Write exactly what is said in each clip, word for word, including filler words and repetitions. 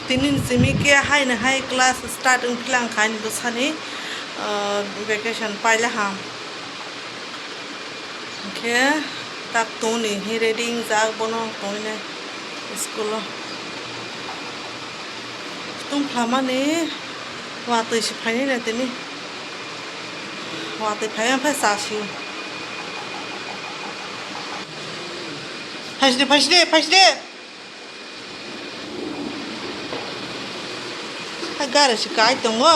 Tini ni simi khe haino hai class start wng philang kha ani bwsani, ah, vacation paila ham. Hwnkhe tak tongni hi ready wngjak bono tongwi nai school o. Tungphlamani watwi se phainai na tini. Watwi phai phai cha sio. Phaiside, phaiside, phaiside. Hai gari se kai tongo.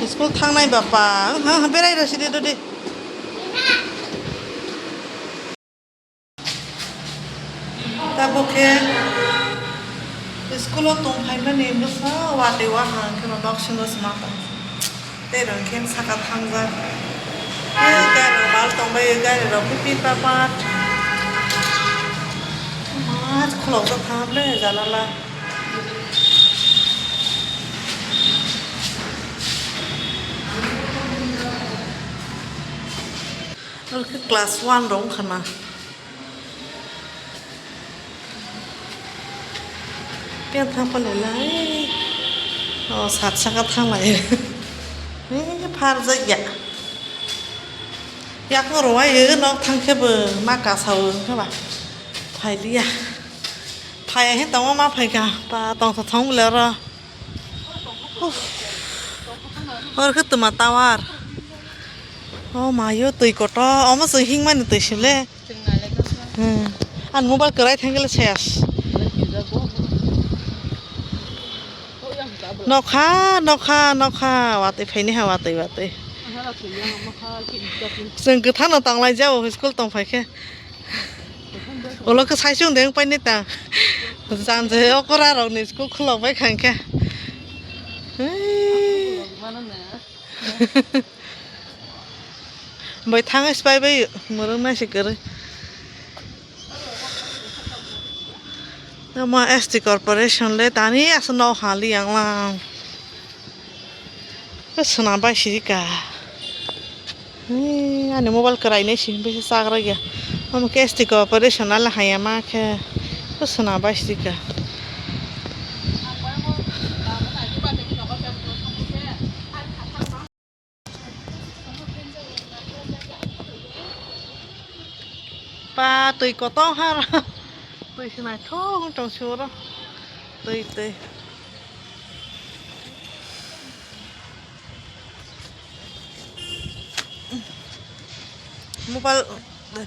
School thangnai bapa. Ha, ha, berai rw sidi dodi. Tabuk khe school o tong phaimani bwsa watwi wahang kheno nok singo sma tong. Tei rwng khe saka thangjak. Tei gari rok mal tongbai, gari rok phi phi pat pat. Ma khulokjak thangle janala. Oro khe class one rok wngkha na. Yang thang pale lai. O sat saka thang lai. Eh, phar jak ya. Yak no rwai nok thang khe bo ma kasa o wngkha ba. Phai liya. Phai he tongma ma phai kha. Pa tong sa thong le ro. Uf. Oro khe twma tower. O mayo twi kotor. Omo se hingmani twi sile. Hmm. Ang mobile kwrai thangkhe le ses. Nokha, nokha, nokha. Watwi phaini ha, watwi, watwi. Chwng kwthangno tonglaijao, school tongphai khe. Ulo khe saisung de wng painai ta. Janje okora rokni school khulok bai kha hwnkhe. Bai thang bai bai mwrwk nai se kwrwi. Tamo S T corporation le tani aswk nok hali yang lang. Swnam bai siri ka. Ani mobile kwrai nai se bisi chagra ya. Omo khe S T corporation ala haya ma khe. Swnam bai siri ka. Pa twi kotong har. Twi se naithok wng tong se oro. Twi, twi. Mobile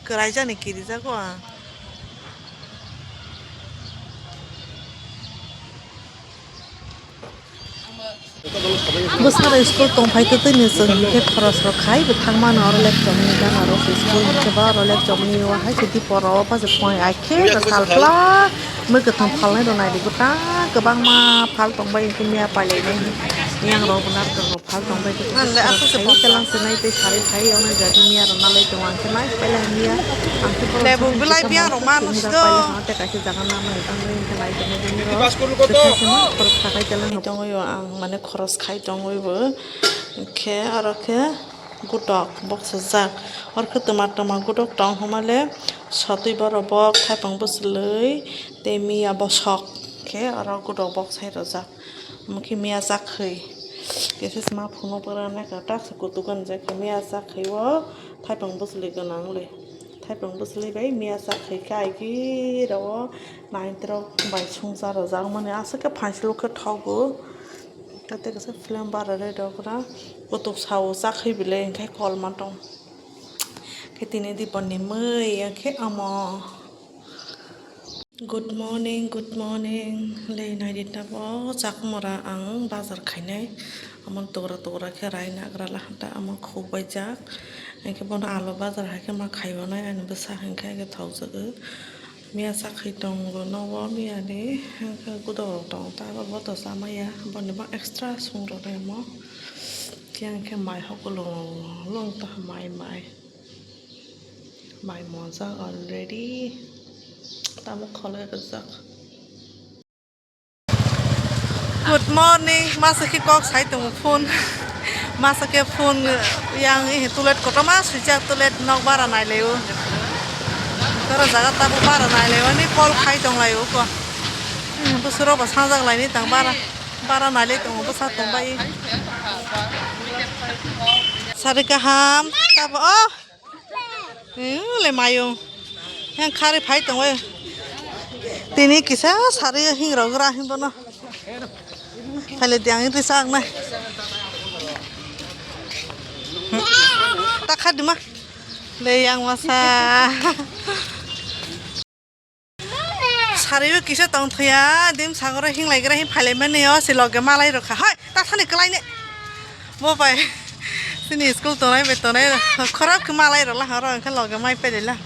kwraijani kirijago ang. Bwskango school tongphai twtwi ni chwng hinkhe khorosrok khai bo thangmano oro lek chomni gana rok se school hinkhe ba oro lek chomni o hai se dipor o paisa phai ai khe salpla mwkhwtwng phalnai rok naidi bwtang kwbangma phal tongbai hinkhe miya pailainai yang rok bo narwk rok phal tongbai khe kelang se nai tei sari khai ono jadi miya rok nalai tongo ang khe nai pailai miya ang khe lebu belai biya rok ma nw sdo. Tei kaisa jaga nang nai tang nai hinkhe lai tongwi bini rok. Bas kulu koto. Tei kaisa ma khorok sakai kelang tongwi o ang mane khoros khai tongwi bo. Hinkhe oro khe gutok boksajak. Oro khe twma twma gutok tong hwnmale sotwi borok bok thaipang bwchwlwi tei miya bosok khe oro gutok boksai rwjak. Omo khe miya chakhwi. Kisa sma phunuk rwna khe tak se kutuk gwnjak khe miya chakhwi o thaipang bwchwlwi gwnang le. Thaipang bwchwlwi bai miya chakhwi khe aigwi rw o naitwrok bai songcha rwjak mani aswk khe phaislo khe thogo. Tei kaisa film bara rw rw kutuk sao chakhwi belai hinkhe kolma tong khe tini dipor ni mui hinkhe omo. Good morning, good morning. Le naidi tabo chakmura ang bazar khainai. Amo tora tora khe rai nagra lahanta amo khukbai jak. Hinkhe bono alo bazar hai khe ma khaibo nai ani bwsa hinkhe thokjago. Miya chakhwi tongo nogo miya ni hinkhe gudok rok tongo ta abo bo to chamaya boni bo extra song rok emo. Khe hinkhe mai hokolo long ta mai mai. Mai monjak already. Tamo kholai rijak. Good morning. Masa khe kok sai tongo phone. Masa khe phone yang tulet kotorma swijak tulet nok bara nai lai o. Toro jaga tabo bara nai lai o ni call khai tong lai o ko. Bwswrok bo sanjak laini tang bara, bara nailai tongo bwsa tongbai. Sari kaham tabo o. Hmm, le mayung. Yang khari phai tongo. Tini kisa sari hingrok gra hin bono. Thale diang ri sak nai. Ta kha dima. Le yang masa. Sariyo kisa tong thaya, dim sagoro hinglai gra hin phailai mani o si loge malai rokha. Hai, ta thani kwlai ne. Bo bai. Sini school tonai bai tonai. Khorok khe malai rok la horo, hwnkhe loge mai pele la.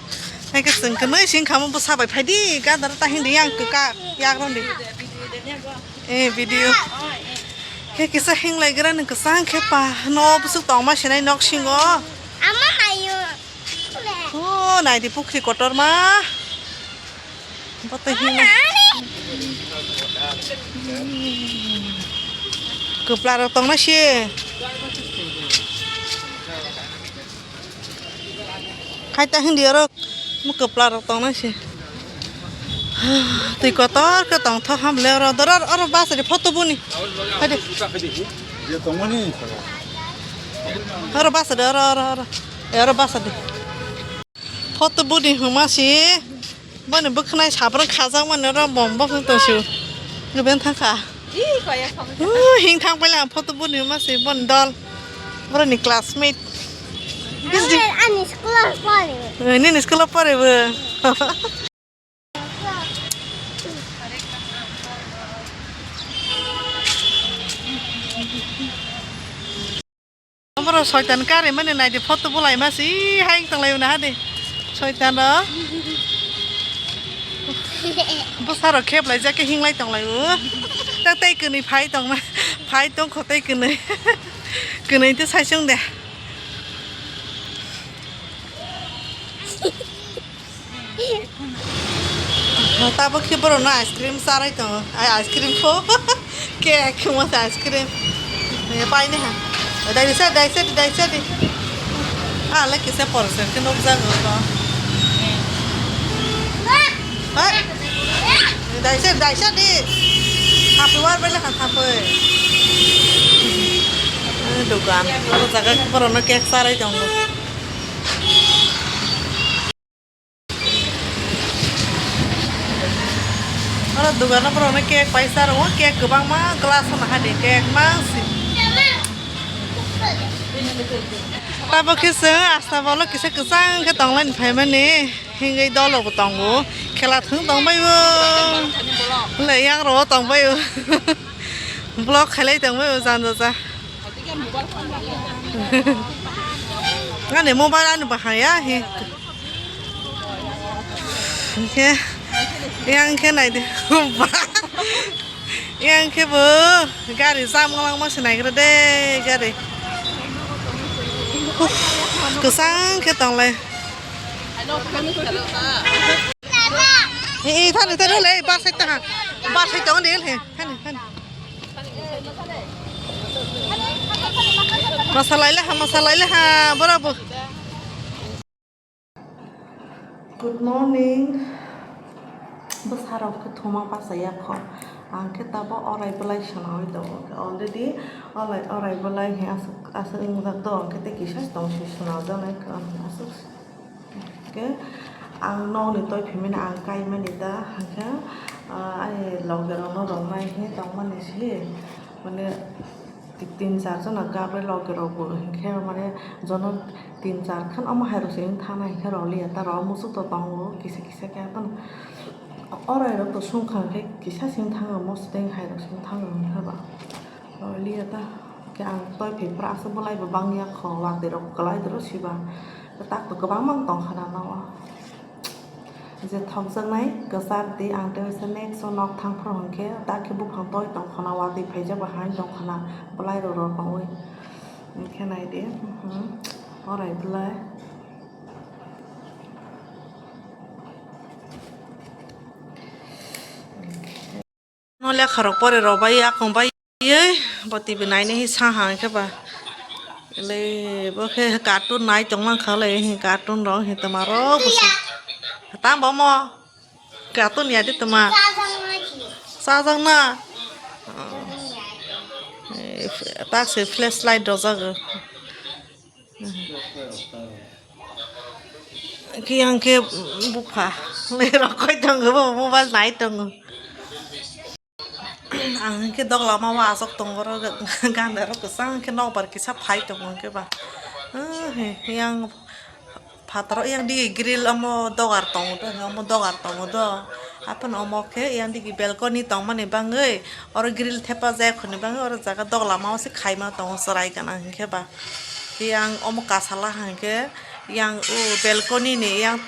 Hai khe chwng khe noi sing khamo bwsa bai phai di, gadar ta hindi yang khe ka, yak ron di. Eh, video. Khe kisa hinglai gra ni kwchang khe pa, no bwswk tong ma sinai nok singo. Ama ayo. Oh, nai di pukhri kotor ma. Boto hino. Kwpla rok tongna se. Khai ta hindi oro mo kwpla rok tongna se. Twi kotor khe tong thok ham le oro doro oro bus de photo buni. Hai de. Oro bus de oro oro oro. E oro bus de. Photo budi hwnma si, boni bwkhwnai sabrwng khajak mani oro bom bwkhwng tong si, gubeng thangkha. Ih, kaya khamsa. Uh, hing thang paila ang photo budi hwnma si, boni dol, boroni classmate. Ani school pore. Eh, nini school pore bo. Omoro soitan kari mani nai di photo bulai ma si hai tong lai na ha di. Soitan ro. Bwsa ro khep lai jak khe hing lai tong lai o. Ta tei kwnwi phai tong na. Phai tong kho tei kwnwi. Kwnwi te sai sung de. Tabuk khe borokno ice cream charai tongo. Ai, ice cream pho. Cake wngma se ice cream. Nini paini ha. Daisa, daisa di, daisa di. Ah, le kisa porse khe nukjago to. Hai. Daisa, daisa di. Happy war bele kha happy. Eh, dukan. Oro jaga borokno cake charai tongo. Oro dogano borokno cake paisa rwo, cake kwbangma glass o naha di, cake mangsi. Tabuk khe chwng asta bolo kisa kwchang khe tonglaini phaimani, hingwi dolo bo tongo, khela thwng tongbai bo, le yang rwo tongbai bo, vlog khailai tongbai bo janja ja. Ani mobile ani bahaya he. Hingke, yang khe nai di. Yang khe bo gari jam langma se naigra de gari. Uf, kwchang khe tonglai. Eh, eh, thani, thani, le, bar side ta ha. Bar side ta, thani, thani. Masalai le ha, masalai le ha, bora bo. Good morning. Bwsarok khe thuma bachaya kho. Ang khe tabo orai belai swnamwi tongo. Already orai, orai belai he aswk, aswk wngjak do. Ang khe tei kisa tong si swnamjaknai kho. Aswk khe ang nokni toi phimani ang kaimani da. Hwnkhe, ah, ani logerokno romnai he tongmani se. Mane, Tin char jona gabwi logi rok bo hinkhe mane jono tin char khan omo hai rok se wng thana hinkhe rw liya ta rw muchuk to tongo kisa kisa khe oro hai rok to sung kha hinkhe kisa se wng thango mosodeng hai rok se wng thango hinkhe ba rw liya ta hinkhe ang toi phai phuru aswk bwlai bo bang ya kho watwi rok kwlai doro siba tak to kwbangma wng tong kha na o. Je thokjaknai kwchar di ang tei waisa next o nok thang phuru hinkhe dak khe buphang toi tong khwna watwi phaijak bai hai tong khwna bwlai rok rw tongwi hinkhe nai di orai bwlai. No lekha rok pore rw bai yakung bai ye bo T V nainai hi sa ha khe ba le bo khe cartoon nai tong mang kha le hi cartoon rok hi tama rok bo se tam bo mo cartoon ya di tama Chajak na? Eh, tak se flashlight rojak. Kiyang ke bupha. Rokoi tongo, bo mobile nai tongo. Ang ke dogla ma wa asok tongo, ro ganda ro kesang ke nokbar kisa phai tongo ke ba. Eh, yang Phataro yang digi grill omo dogar tongo do, omo dogar tongo do. Aphano omo khe yang digi balcony tongmani bagwi oro grill thepa jak hwnwi bagwi oro jaga doglamao se khaima tongo chwrai gana hinkhe ba. Yang omo kasala hinkhe yang o balcony ni yang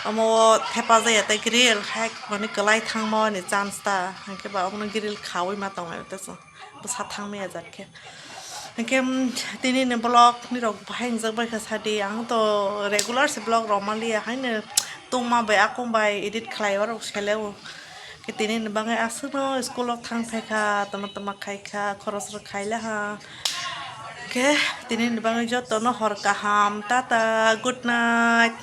omo thepa jaya tei grill hai hwnwi kwlai thangmani chance ta hinkhe ba omono grill khaui ma tonglai teso. Bwsa thangmaya jat khe. Hinkhe, mm, tini ni vlog ni rok bahai wngjak bai kha sadi. Ang to regular se vlog rok maliya haino tongma bai akung bai edit khlai o rok sele o. Khe tini ni bagwi aswk no school o thang phai kha, tama tama khai kha, khoros rok khai la ha. Khe tini ni bagwi joto no hor kaham, tata, good night.